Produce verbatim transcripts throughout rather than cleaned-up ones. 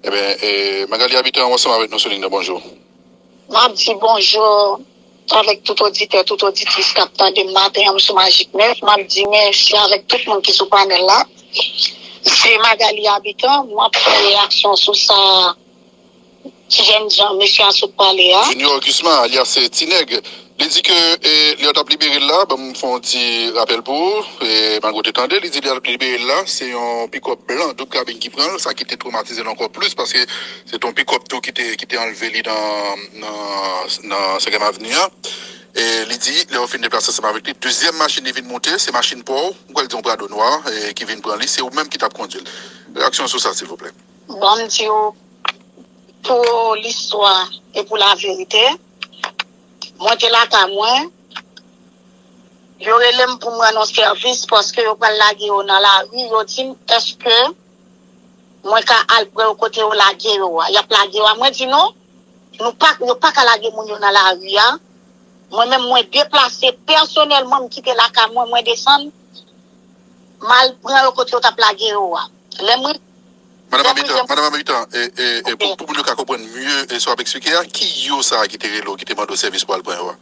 Ebyen, e, Magalie Habitant, ou ansanm avèk nou sou liy nan, bonjou. M ap di bonjou avèk tout oditè, tout oditris k ap tande m maten an sou Magic nèf. M ap di mèsi avèk tout moun ki sou panèl la. Se Magalie Habitant, m ap fè reyaksyon sou sa ti jèn jan mesye a sot pale a. Junior Gusma, alyas Ti Nèg, li di ke, e, lè yo t ap libere l la, ban m fè yon ti rapèl pou ou, e, malgre w te tande, li di lè yo t ap libere l la, se yon pikòp blan doub kabin ki pran l, sa ki te twomatize l ankò plis, paske se te yon pikòp tou ki te, ki te anlve li nan, nan, nan senkyèm Avni an. E li di, lè yo fin deplase ansanm avèk li, dezyèm machin li vin moute, se machin pa w, m kwè l di yon Prado nwa, e, ki vin pran li, se ou menm ki t ap kondui l. Reyaksyon sou sa, silvouplè. Bon, m di w, pou listwa e pou laverite, mwen te lakay mwen, yo rele m pou m rann yon sèvis paske yo pral lage yo nan lari. Yo di m, èske mwen ka al pran yo kote yo lage yo a? Y ap lage yo a? Mwen di non, nou pa, yo pa ka lage moun yo nan lari a. Mwen menm, mwen deplase pèsonèlman, m kite lakay mwen, mwen desann, m al pran yo kote yo t ap lage yo a. Lè mwen Madan Habitant, Madan Habitant, e, e, e, pou, pou moun yo ka konprann mye, e, sa w ap eksplike a, ki yo sa a ki te rele w, ki te mande w sèvis pou al pran yo a?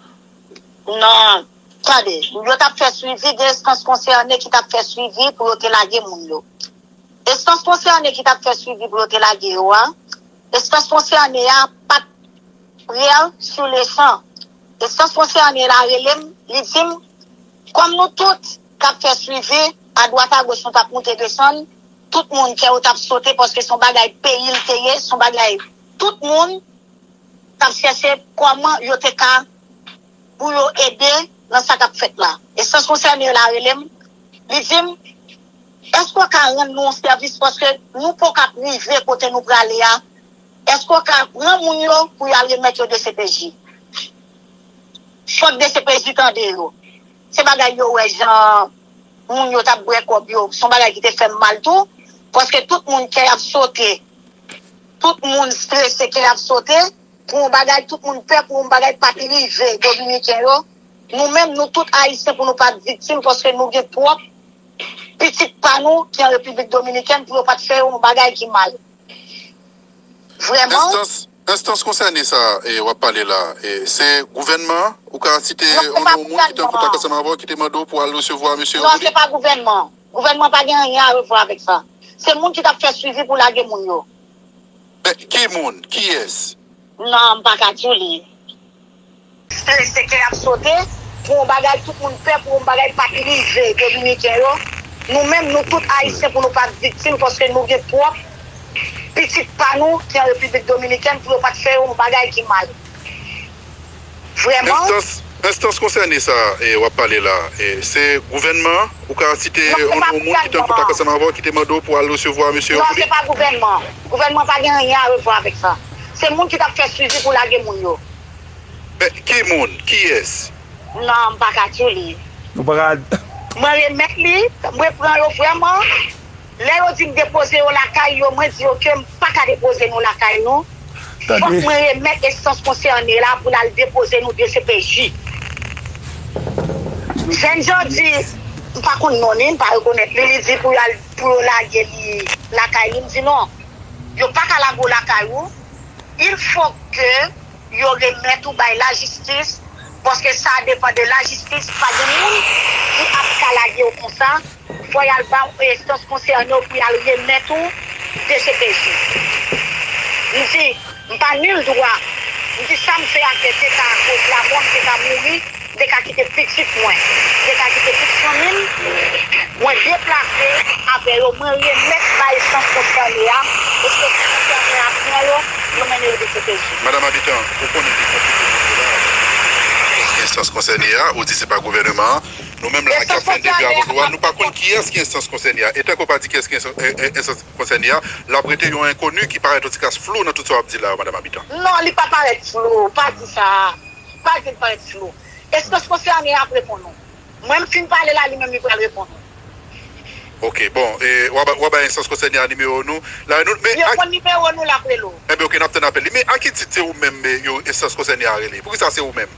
Non, tande, yo t ap fè swivi, gen enstans konsène ki t ap fè swivi pou yo te lage moun yo. Enstans konsène ki t ap fè swivi pou yo te lage yo a, enstans konsène a pa t prè sou le chan. Enstans konsène la rele m, li di m, kòm nou tout k ap fè swivi, adwat agoch nou t ap moute desann, tout moun kè yo t ap sote paske se yon bagay peyi l te ye, se yon bagay tout moun t ap chèche kòman yo te ka pou yo ede nan sa k ap fèt la. Enstans konsène la rele m, li di m, èske w ka rann nou yon sèvis paske nou poko ap rive kote nou prale a? Èske w ka pran moun yo pou y al remèt yo D C P J? Fòk D C P J tande yo. Se bagay yo wè jan moun yo t ap bwè kòb yo. Se yon bagay ki te fè m mal tou. Paske tout moun kè y ap sote. Tout moun strese, kè y ap sote. Pou yon bagay, tout moun pè pou yon bagay pa t rive Dominiken yo. Nou menm, nou tout Ayisyen pou nou pa t viktim paske nou gen pwòp pitit pa nou ki an Repiblik Dominikèn pou yo pa t fè yo yon bagay ki mal. Vrèman. Enstans, enstans konsène sa a, e, w ap pale la, e, se gouvènman an? Ou ka site yon non moun ki te an kontak ansanm avè w ki te mande w pou al resevwa mesye Rodrigue? Non, se pa gouvènman. Gouvènman pa gen anyen a wè avèk sa. Se moun ki t ap fè swivi pou lage moun yo. Men, ki moun? Kiyès? Non, m pa ka di w li. Strese, kè y ap sote pou yon bagay tout moun pè, pou yon bagay pa t rive Dominiken yo. Nou menm, nou tout Ayisyen pou nou pa t viktim paske nou gen pwòp pitit pa nou ki an Repiblik Dominikèn pou yo pa t fè yo yon bagay ki mal. Vrèman. Enstans, enstans konsène sa a, e, w ap pale la, e, se gouvènman an? Ou ka site yon non moun ki te an kontak ansanm avè w ki te mande w pou al resevwa mesye Rodrigue? Non, se pa gouvènman. Gouvènman pa gen anyen a wè avèk sa. Se moun ki t ap fè swivi pou lage moun yo. Men, ki moun? Kiyès? Non, m pa ka di w li. Nou pa ka. Mwen remèt li, mwen pran yo vrèman. Lè yo di m depoze yo lakay yo, mwen di yo ke m pa ka depoze nou lakay nou. Fòk mwen remèt enstans konsène la pou l al depoze nou D C P J. Jènjan di, m pa konn non li, m pa rekonèt li, li di pou y al, pou yo lage li lakay li, m di non. Yo pa ka lage w lakay ou. Il faut que yo remèt ou bay lajistis, paske sa depann de lajistis, pa gen moun ki ap ka lage w konsa, fò y al ba enstans konsène w pou y al remèt ou D C P J. M di, m pa nil dwa, m di sa m fè a ke te ka koz lamò, m te ka mouri, m te ka kite pitit mwen, m te ka kite tout fanmi m, mwen deplase avè yo, mwen remèt bay enstans konsène a, enstans konsène a pran yo, yo mennen yo D C P J. Madan Habitant, ou konnen ki konplike koze la. Enstans konsène a, ou di se pa gouvènman an. Nou menm la ki ap fè entèvyou avèk ou a, nou pa konn kiyès ki enstans konsène a. E tanke w pa di kiyès ki enstans konsène a, l ap rete yon enkoni ki parèt yon ti kras flou nan tout sa w ap di la yo, Madan Habitant. Non, li pa parèt flou, pa di sa. Pa di l parèt flou. Enstans konsène a ap reponn ou. Mwen m fin pale la, li menm li pral reponn ou. Ok, bon, e, w a ba, w a bay enstans konsène a nimewo nou. La, nou, men, yo konn nimewo nou, l ap rele w. Enben, ok, n ap tann apèl li. Men a ki tit se ou menm, e, yo, enstans konsène a rele? Poukisa se ou menm?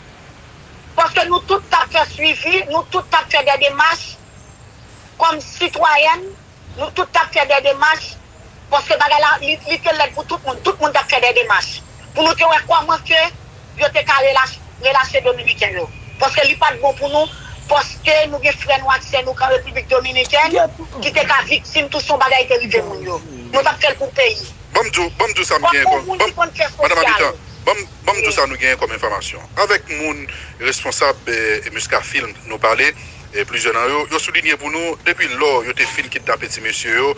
Paske nou tout t ap fè swivi, nou tout t ap fè de demach kòm sitwayèn, nou tout t ap fè de demach Paske bagay la, li, li te lèd pou tout moun. Tout moun t ap fè de demach. Pou nou te wè kòman ke yo te ka relache, relache Dominiken yo. Paske li pa t bon pou nou, paske nou gen frè nou ak sè nou k an Repiblik Dominikèn, ki te ka viktim tou si yon bagay te rive moun yo. Nou t ap fè l pou peyi. Ban m di w, ban m di w sa m gen kòm, ban m, madanm Abitan, ban m, ban m di w sa nou genyen kòm enfòmasyon. Avèk moun responsab, eh, Muscafilm nou pale, eh, plizyè nan yo, yo soulinye pou nou, depi lò yo te fin kidnape ti mesye yo,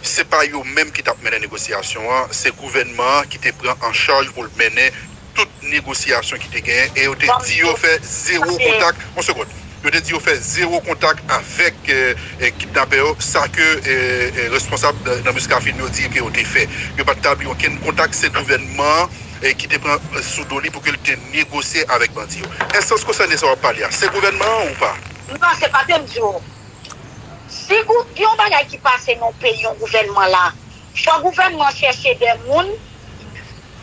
se pa yo menm ki t ap mennen negosyasyon an, se gouvènman an ki te pran an chaj pou l mennen tout negosyasyon ki te genyen, e yo te di yo fè zewo kontak, yon segonn, yo te di yo fè zewo kontak avèk, eh, eh, kidnapè yo, sa ke, eh, eh, responsab nan, nan Muscafilm yo di ke yo te fè. Yo pa t tabli okenn kontak, se gouvènman an, eh, ki te pran, eh, sou do li pou ke l te negosye avèk bandi yo. Enstans konsène sa w ap pale a, se gouvènman an ou pa? Non, se pa te m di w. Si gou-, gen yon bagay ki pase nan yon peyi, yon gouvènman la, fò gouvènman chèche de moun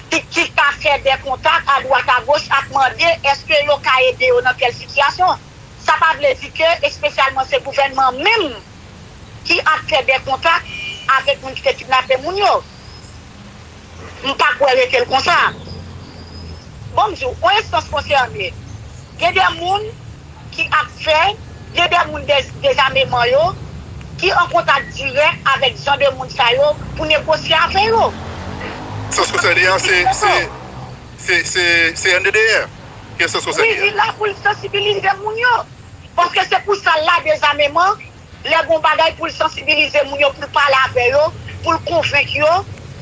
ki, ki ka fè de kontak adwat agoch ak mande èske yo ka ede yo nan tèl sitiyasyon. Sa pa vle di ke espesyalman se gouvènman menm ki ap fè de kontak avèk moun ki te kidnape moun yo. M pa kwè rete l konsa. Bon, m di w, yon enstans konsène. Gen de moun ki ap fè, gen de moun de, dezameman yo, ki an kontak dirèk avèk jan de moun sa yo pou negosye avè yo. Sans konsène a, se, se, se, se, se N D D R ki enstans konsène a. Wi, li la pou l sansibilize moun yo. Paske se pou sa l la, dezameman, lè gon bagay pou l sansibilize moun yo, pou l pale avè yo, pou l konvenk yo,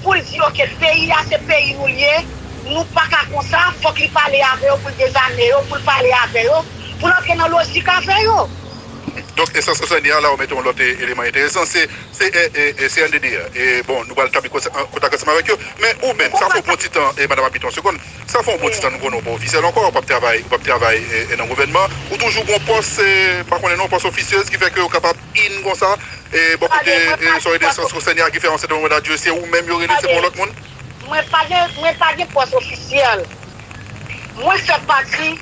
pou l di yo ke peyi a se peyi nou l ye, nou pa ka konsa, fòk li pale avè yo, pou l dezame yo, pou l pale avè yo, pou l antre nan lojik avè yo. Donk, enstans konsène a, la ou mete yon lòt e-, eleman enteresan, se, se, e, e, e, se N D D R. E, bon, nou pral tabli kontak ansanm avèk yo. Men ou menm, sa fè yon bon ti tan, e, madanm Abitan, yon segonn, sa fè yon bon ti tan nou konnen w pa ofisyèl ankò, w p ap travay, w p ap travay, e, e, nan gouvènman. Ou toujou gon pòs, e, m pa konnen non, pòs ofisyèz ki fè ke yo kapab in konsa, e, bò kote, e, sa w rele enstans konsène a ki fè yon sèten nonb radyo, se ou menm yo rele, se pa yon lòt moun? Mwen pa gen, mwen pa gen pòs ofisyèl. Mwen fè pati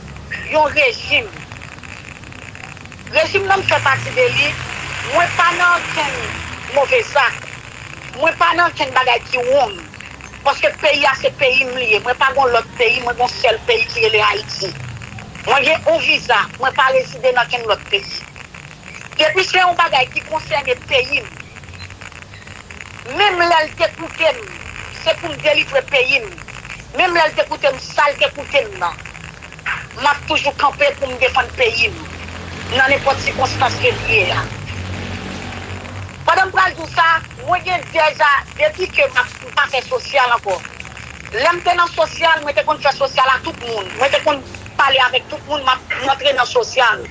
yon rejim. Rejim nan m fè pati de li, mwen pa nan okenn move zak. Mwen pa nan okenn bagay ki wrong. Paske peyi a se peyi m li ye. Mwen pa gon lòt peyi, mwen gon sèl peyi ki rele Ayiti. Mwen gen yon viza, mwen pa rezide nan okenn lòt peyi. Depi se yon bagay ki konsène peyi m, menm lè l te koute m, se pou m delivre peyi m. Menm lè l te koute m, sa l te koute m nan, m ap toujou kanpe pou m defann peyi m, nan nenpòt sikonstans ke l ye a. Pandan m pral di w sa, mwen gen deja, depi ke m ap, m pa fè sosyal ankò. Lè m te nan sosyal, mwen te konn fè sosyal a tout moun. Mwen te konn pale avèk tout moun, m ap rantre nan sosyal.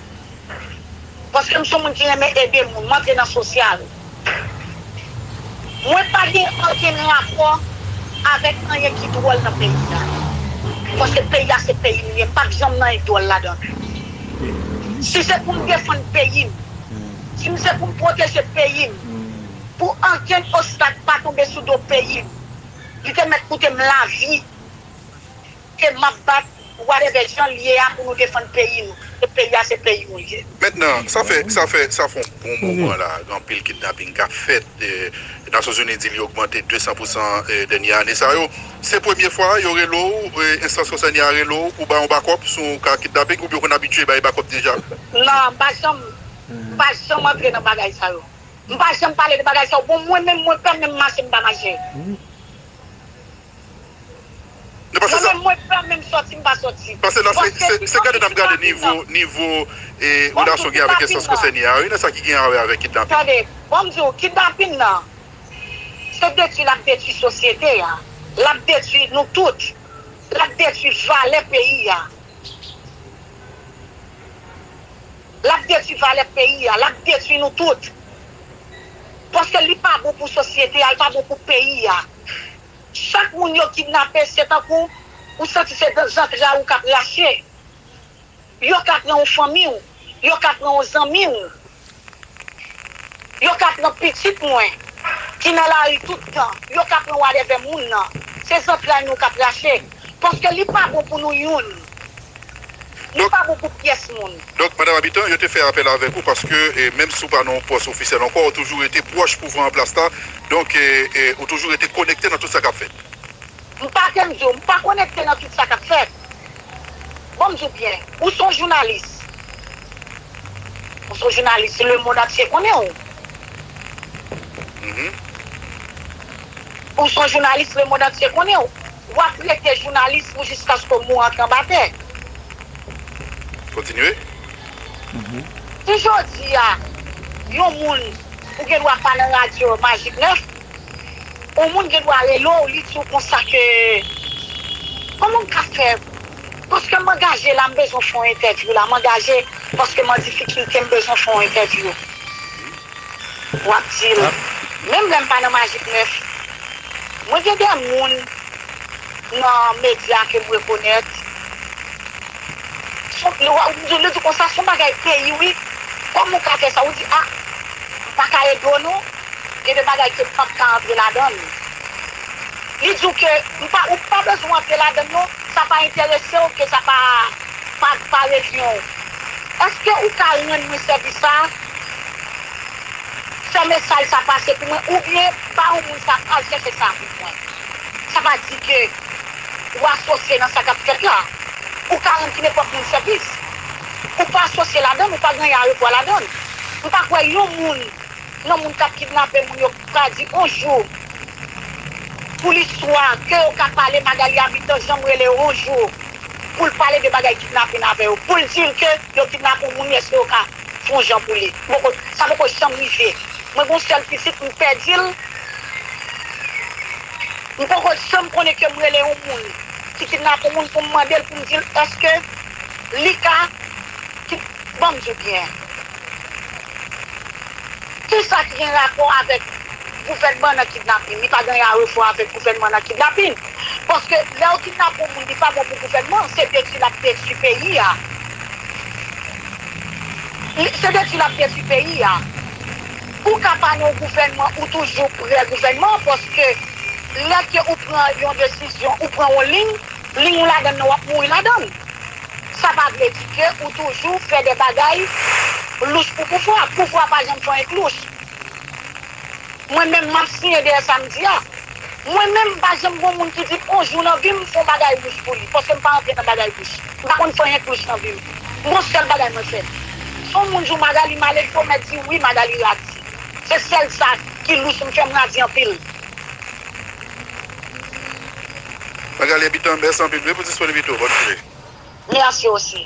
Paske m se yon moun ki renmen ede moun, m antre nan sosyal. Mwen pa gen okenn rapò avèk anyen ki dwòl nan peyi a. Paske peyi a se peyi m li ye, m p ap janm nan anyen dwòl ladan l. Si se pou m defann peyi m, si m se pou m pwoteje peyi m, pou okenn obstak pa tonbe sou do peyi m, li te mèt koute m lavi. Ke m ap bat, whatever jan l ye a, pou nou defann peyi nou. E peyi a se peyi nou l ye. Mentnan, sa fè, sa fè, sa fè yon bon moman la, gen anpil kidnaping k ap fèt. E, Nasyonzini di li ogmante de san pousan, e, dènye ane sa yo. Se premye fwa yo rele w, e, enstans konsène a rele w pou ba yon bakòp sou ka kidnaping, oubyen w konn abitye bay bakòp deja? Non, m pa janm, m pa janm antre nan bagay sa yo. M pa janm pale de bagay sa yo. Bon, mwen menm, mwen pè menm mache, m pa mache. Mwen menm, mwen pè menm sòti, m pa sòti. Paske la, se, se, se gade n ap gade nivo, nivo, e, relasyon gen avèk enstans konsène a, wi, nan sa ki gen a wè avèk kidnaping. Tande, bon, m di w, kidnaping nan, se detwi l ap detwi sosyete a. L ap detwi nou tout. L ap detwi valè peyi a. L ap detwi valè peyi a. L ap detwi nou tout. Paske li pa bon pou sosyete a, li pa bon pou peyi a. Chak moun yo kidnape, se tankou ou santi se zantray ou k ap rache. Yo ka pran yon fanmi w, yo ka pran yon zanmi w, yo ka pran pitit mwen ki nan lari tout tan, yo ka pran whatever moun nan. Se zantray nou k ap rache. Paske li pa bon pou nou youn. Li pa bon pou pyès moun. Donk, madanm Abitan, yo te fè apèl avèk ou paske, e, menm si w pa nan yon pòs ofisyèl ankò, ou toujou rete pwòch pouvwa an plas la. Donk, e, e, ou toujou rete konekte nan tout sa k ap fèt. M pa, ke m di w, m pa konekte nan tout sa k ap fèt. Bon, m di w byen, ou se yon jounalis. Ou se yon jounalis, lemonn antye konnen w. Mhm. Ou se yon jounalis, lemonn antye konnen w. W ap rete jounalis pou jiskaske w mouri antre anba tè. Kontinye. Si jodi a, yon moun, ou gen dwa pa nan radyo Majik nèf, yon moun gen dwa rele w, li di w konsa ke, kòman m ka fè? Paske m angaje la, m bezwen fè yon entèvyou la. M angaje paske m an difikilte, m bezwen fè yon entèvyou. W ap di l, menm lè m pa nan Majik nèf, mwen gen de moun nan medya ke m rekonèt. Son, li, li di konsa, se yon bagay peyi, wi. Kòman w ka fè sa? Ou di, a, m pa ka ede w, non. Gen de bagay ke m p ap ka antre ladan l. Li di w ke m pa, ou pa bezwen antre ladan l, non. Sa pa enterese w, ke sa pa, pa, pa revyen w. Èske ou ka rann mwen sèvis sa? Fè mesaj sa pase pou mwen, oubyen ba yon moun sa, al chèche sa pou mwen. Sa pa di ke w asosye nan sa k ap fèt la. Ou ka rann ki nenpòt moun sèvis. Ou pa asosye ladan l, ou pa gen anyen a revwa ladan l. M pa kwè yon moun nan moun k ap kidnape moun yo ka di yon jou pou listwa ke yo ka pale Magalie Habitant janm rele yo yon jou pou l pale de bagay kidnapin avè yo, pou l di l ke yo kidnape yon moun, èske yo ka fè yon jan pou li. Poko, sa poko janm rive. Mwen gen yon sèl pitit, m pèdi l. M poko janm konnen ke m rele yon moun ki kidnape yon moun pou m mande l, pou m di l èske li ka ki, ban m di w byen. Kisa ki gen rapò avèk gouvènman nan kidnapin? Li pa gen anyen a revwa avèk gouvènman nan kidnapin. Paske lè yo kidnape yon moun, li pa bon pou gouvènman, se detwi l ap detwi peyi a. Li, se detwi l ap detwi peyi a. Ou ka pa nan yon gouvènman, ou toujou prè gouvènman, paske lè ke ou pran yon desizyon, ou pran yon liy, liy ou ladan nan, w ap mouri ladan l. Sa pa vle di ke ou toujou fè de bagay louch pou pouvwa. Pouvwa pa janm fè anyen k louch. Mwen menm, m ap siyen dèyè sa m di a. Mwen menm, pa janm gon moun ki di m yon jou nan vi m fè yon bagay louch pou li, paske m pa rantre nan bagay louch. M pa konn fè anyen k louch nan vi m. M gon sèl bagay mwen fè. Si yon moun di w Magalie malelve, w mèt di wi, Magalie radi. Se sèl sa ki louch m fè, m radi anpil. Magalie Habitant, mèsi anpil wi pou disponibite w. Bòn jounen. Mèsi osi.